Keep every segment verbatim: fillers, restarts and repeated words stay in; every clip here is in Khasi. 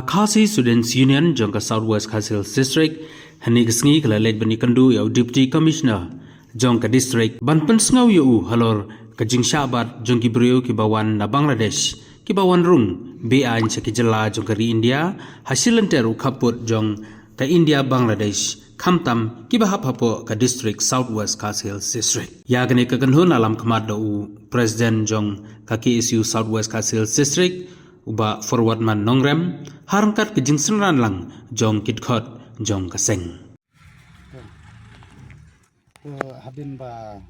Khasi Students Union jong ka South West Khasi Hills District, hynne ka sngi ka la leit ban ïakynduh ïa u Deputy Commissioner jong ka District ban pynsngew ïa u halor ka jingshah bat jong ki briew kiba wan na Bangladesh, kiba wan rung be-aiñ sha ki jylla jong ka ri India, ha shilynter u khappud jong ka India Bangladesh, khamtam kiba hap hapoh ka District South West Khasi Hills District. Ïa kane ka kynhun la lam khmat da u President jong ka K S U South West Khasi Hills District, u Bah Forwardman Nongrem, ha ryngkat ka jingsynran lang jong ki dkhot jong ka seng. Te hadien ba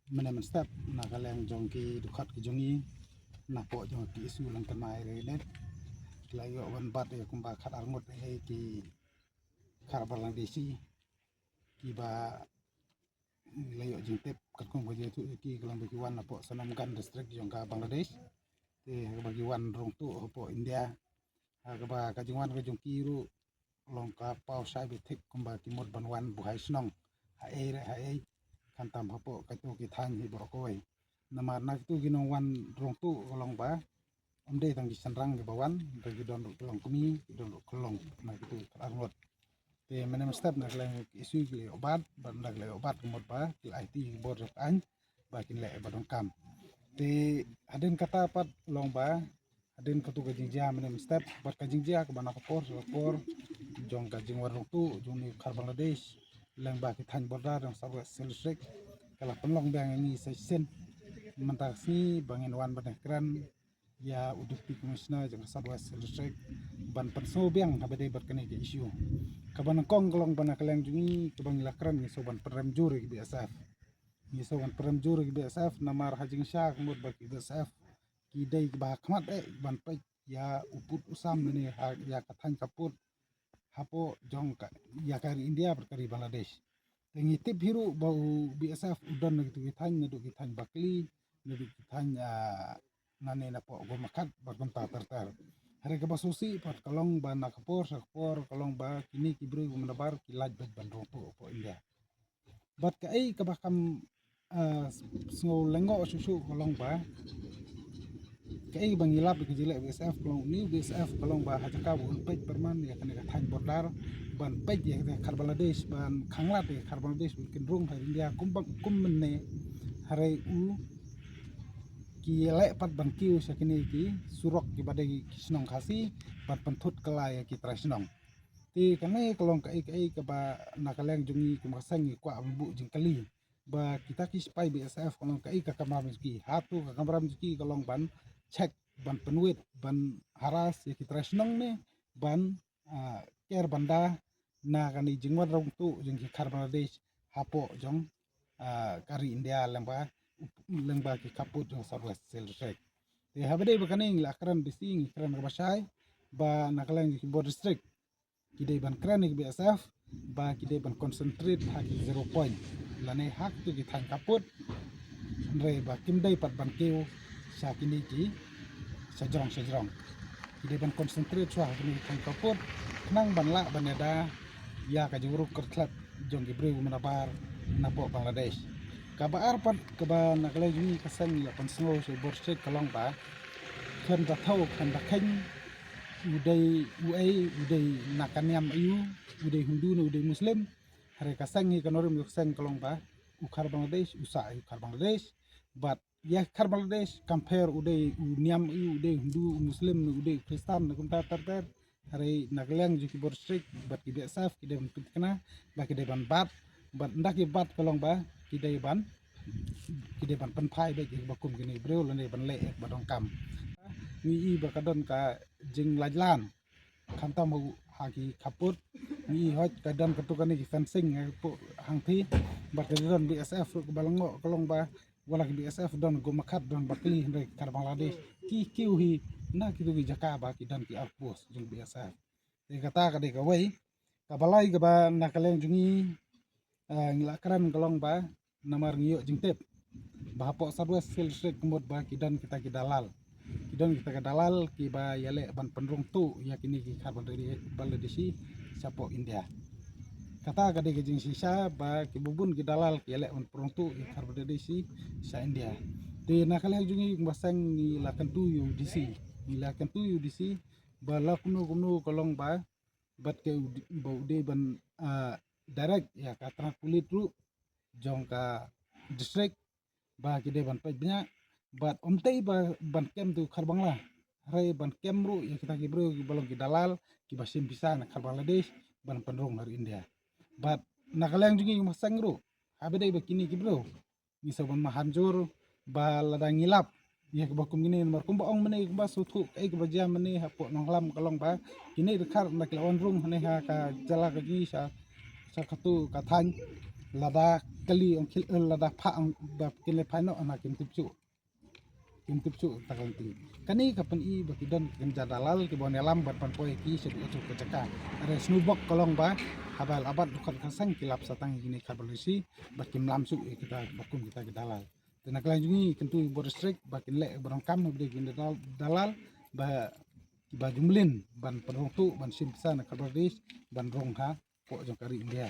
mynne mynstep na ka liang jong ki dkhot ki jong ngi, napoh jong ki issue lang kynmaw ïa kane, la ïoh wan bat ïa kumba khatar ngut ïa ki khar Bangladeshi kiba la ïoh jingtip katkum ka jingïathuh ïa ki ka long ba ki wan napoh Sanamganj District jong ka Bangladesh. Te ha kaba ki wan rung tuh hapoh India, ha kaba ka jingwan ka jong ki ruh long ka paw shai beit thik kumba ki mut ban wan buhai shnong ha ei re ha ei, khamtam hapoh kato ki thaiñ hi baroh kawei. Namar na kito ki nongwan rung tuh ka long ba ym dei tang ki shynrang kiba wan, hynrei ki don ruh ki longkmie, ki don ruh ki long, na kito ki arngut. Te mynne mynstep na ka liang ki issue ki la ïoh bat, bad na ka la ïoh bat ka mut ba ki la aiti ki bor jong ka aiñ ba kin leh ba donkam. Te hadien kata pat long ba hadien kato ka jingjia mynne mynstep bad ka jingjia kaba na ka por sha ka por jong ka jingwan rung tuh jong une u khar Bangladesh lyngba ki thaiñ border jong South West Khasi Hills District, ka la pynlong biang ïa ngi sa shisien. Mynta ka sngi ba ngin wan ban ïakren ïa u Deputy Commissioner jong ka South West Khasi Hills District ban pynsngew biang haba dei bad kane ka issue. Kaba nyngkong ka long ba na ka liang jong ngi kaba ngi la kren, ngi sngew ban pynrem jur ïa ki B S F. Ngi sngew ban pynrem jur ïa ki B S F namar ha jingshisha ka mut ba ki B S F ki dei kiba ha khmat eh ban peit ïa u pud u sam lane ha ïa ka thaiñ khappud hapoh jong ka, ïa ka ri India bad ka ri Bangladesh. Te ngi tip hi ruh ba u B S F u don na kito ki thaiñ, naduh ki thaiñ Bakli, naduh ki thaiñ, ah, nane napoh Gomakhat bad kumta ter ter. Hynrei kaba sngewsih pat ka long ba na ka por sha ka por ka long ba kine ki briew ba manabar ki lait beit ban rung tuh hapoh India. Bad kaei kaba kham, ah, sngew lyngngoh shuh shuh ka long ba kaei ba ngi lap ïa ka jingleh B S F ka long, une u B S F ka long ba ha jaka ba un peit pyrman ïa kane ka thaiñ border ban peit ïa kane ka khar Bangladesh, ban khanglad ïa ka khar Bangladesh ban kin rung ha India kum ba, kum mynne. Hynrei u ki leh pat ban kiew sha kine ki surok kiba dei ki shnong Khasi ban pynthut kylla ïa ki trai shnong. Te kane ka long kaei kaei kaba na ka liang jong ngi kum ka seng ngi kwah ban buh jingkylli ba kita ki sipai B S F ka long kaei ka kamram jong ki. Hato ka kamram jong ki ka long ban check, ban pynwit, ban harass ïa ki trai shnong ne ban, ah, ker ban da na kane jingwan rung tuh jong ki khar Bangladesh hapoh jong, ah, ka ri India lyngba, lyngba ki khappud jong South West Khasi Hills District. Te haba dei ba kane ngi la kren bisi, ngi kren kaba shai ba na ka liang jong ki bor district ki dei ban kren ïa ki B S F ba ki dei ban concentrate ha ki zero point lane ha kito ki thaiñ khappud. Hynrei ba kim dei pat ban kiew sha kine ki shajrong shajrong. Ki dei ban concentrate shuwa ha kine ki thaiñ khappud khnang ban lah ban ïada ïa ka jingwaru kyrkhlad jong ki briew manabar napoh Bangladesh. Kaba ar pat kaba na ka liang jong ngi ka seng la pynsngew sha bor state ka long ba khlem da thew khlem da kheiñ u dei uei, u dei na ka niam aïu, u dei Hindu ne u dei Muslim. Hynrei ka seng hi ka nongrim jong ka seng ka long ba u khar Bangladesh u sah ïa u khar Bangladesh. Bad ïa khar Bangladesh kam pher u dei u niam aïu, u dei Hindu, u Muslim ne u dei u Khristan ne kumta ter ter. Hynrei na ka liang jong ki bor district bad ki B S F ki dei ban pynthikna ba ki dei ban bat, bad ynda ki bat ka long ba ki dei ban, ki dei ban pynphai beit ïa kiba kum kine ki briew lane ban leh ïa kiba donkam. Ngi i ba ka don ka jinglaitlan khamtam ha ki khappud. Ngi i hooid ka don kato kane ki fencing hapoh hangthie bad ka don B S F ruh kaba lyngngoh ka long ba wat la ki B S F don Gomakhat, don Bakli, hynrei ki khar Bangladesh ki kiew hi na kito ki jaka ba ki don ki outpost jong B S F. Te kata ka dei kawei. Kaba lai kaba na ka liang jong ngi, eh, ngi la kren ka long ba namar ngi ïoh jingtip ba hapoh South West Khasi Hills District ka mut ba ki don kita ki dalal. Ki don kita ki dalal kiba ïaleh ban pynrung tuh ïa kine ki khar Bangladeshi shapoh India. Kata ka dei ka jingshisha ba kiba bun ki dalal ki ïaleh ban pynrung tuh ïa ki khar Bangladeshi sha India. Te na ka liang jong ngi kum ka seng ngi la kyntu ïa u D C. Ngi la kyntu ïa u D C ba la kumno kumno ka long ba, bad ka u di-, ba u dei ban, ah, direct ïa ka tnat pulit ruh jong ka district, ba ki dei ban peit bniah, bad ym tei ba ban kem tu Kharbangla, hynrei ban kem ruh ïa kita ki briew kiba long ki dalal, kiba shim pisa na Khar Bangladesh ban pynrung ha ri India. Bad na ka liang jong ngi ki Mawseng ruh, haba dei ba kine ki briew, ngi sa ban mahan jur ba lada ngi lap ïa kiba kum kine, namar kumba ong mynne, kumba sngewthuh kaei kaba jia mynne hapoh Nonglam ka long ba kine ki dkhar ynda ki la wan rung hangne ha ka jylla ka jong ngi sha, sha katu ka thaiñ, lada kali ong khil, eh, lada phah ong ba kin leit phai noh, hana kim tip shuh. Kim tip shuh ta ka lynti. Kane ka pyni ba ki don ki kynja dalal kiba wan ïalam bad ban poi ïa ki sha dei atu ka jaka. Hynrei sngewbok ka long ba haba la bat dkhot ka seng ki lap sa tang ïa kine ki Khar Bangladeshi bad kim lam shuh ïa kita ba kum kita ki dalal. Te na ka liang jong ngi kyntu ïa ki bor district ba kin leh ba donkam haba dei kine dal-, dalal ba, ba ju mlien ban pynrung tuh ban shim pisa na Khar Bangladesh ban rung hapoh jong ka ri India.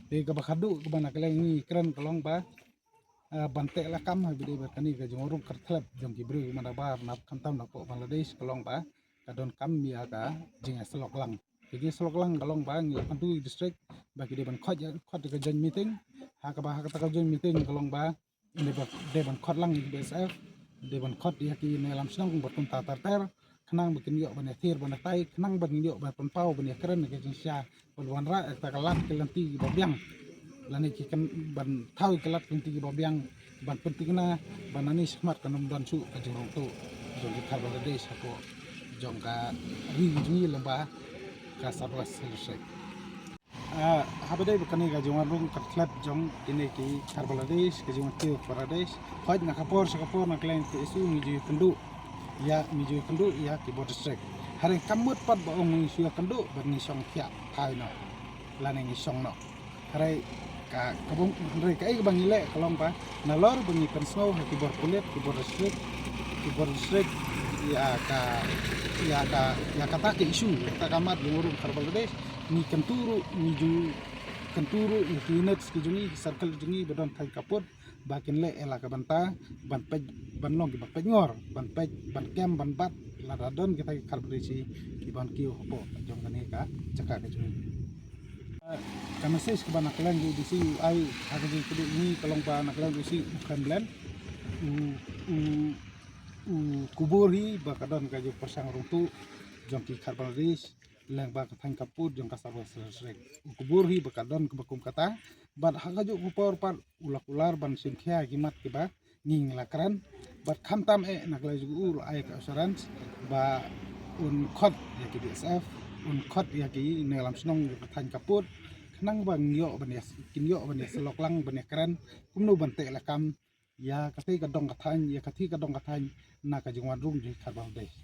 Te kaba khadduh kaba na ka liang ngi kren ka long ba, ah, ban teh lakam haba dei ba kane ka jingwan rung kyrthlep jong ki briew ki manda bar na khamtam napoh Bangladesh ka long ba ka donkam ïa ka jingïasyllok lang. Ka jingïasyllok lang ka long ba ngi la kyntu ïa ki district ba ki dei ban khot ïa, khot ïa ka joint meeting. Ha kaba ha kata ka joint meeting ka long ba dei ban, dei ban khot lang ïa ki B S F, dei ban khot ïa ki nongïalam shnong bad kumta ter ter, khnang ba kin ïoh ban ïathir ban ïatai, khnang ban ïoh ban pynpaw ban ïakren ïa ka jingshisha, ban wanrah ïa kita ki lad ki lynti kiba biang, lane ki kyn-, ban thaw ïa ki lad ki lynti kiba biang, ban pynthikna ba nangne shakhmat kan ym don shuh ka jingrung tuh jong ki Khar Bangladesh hapoh jong ka ri jong ngi lyngba ka South West Hill District. Ah, haba dei ba kane ka jingwan rung kyrthlep jong kine ki Khar Bangladesh, ka jingwan kiew Bangladesh, hooid na ka por sha ka por na ka liang ka issue ngi ju ïakynduh ïa, ngi ju ïakynduh ïa ki bor district. Hynrei kam mut pat ba ong ngi shu ïakynduh bad ngi shong thiah thaw noh lane ngi shong noh. Hynrei ka, ka bym, hynrei kaei kaba ngi leh ka long ba nalor ba ngi pynsngew ha ki bor pulit, ki bor district, ki bor district ïa ka, ïa ka, ïa kata ka issue, ïa kata ka mat jingwan rung Khar Bangladesh, ngi kyntu ruh, ngi ju kyntu ruh ïa ki units ki jong ngi, ki circle jong ngi ba don thaiñ khappud, ba kin leh ïa la ka bynta ban peit, ban long kiba peit ngor, ban peit, ban kem, ban bat lada don kita ki Khar Bangladeshi kiban kiew hapoh jong kane ka jaka ka jong ngi. Ka message kaba na ka liang u D C u ai ha ka jingkynduh ngi ka long ba na ka liang u D C u kren blen, u, u, u kubur hi ba ka don ka jingpyrshang rung tuh jong ki Khar Bangladesh lyngba ka thaiñ khappud jong ka South West District. U kubur hi ba ka don kaba kum kata, bad ha kajuh ka por pat u la kular ban shim khia ki mat kiba ngi ngi la kren, bad khamtam eh na ka liang jong u u la ai ka assurance ba un khot ïa ki B S F, un khot ïa ki nongïalam shnong jong ka thaiñ khappud, khnang ba ngin ïoh ban ïa, kin ïoh ban ïasyllok lang ban ïakren kumno ban teh lakam ïa katei ka dong ka thaiñ, ïa katei ka dong ka thaiñ na ka jingwan rung jong ki Khar Bangladesh.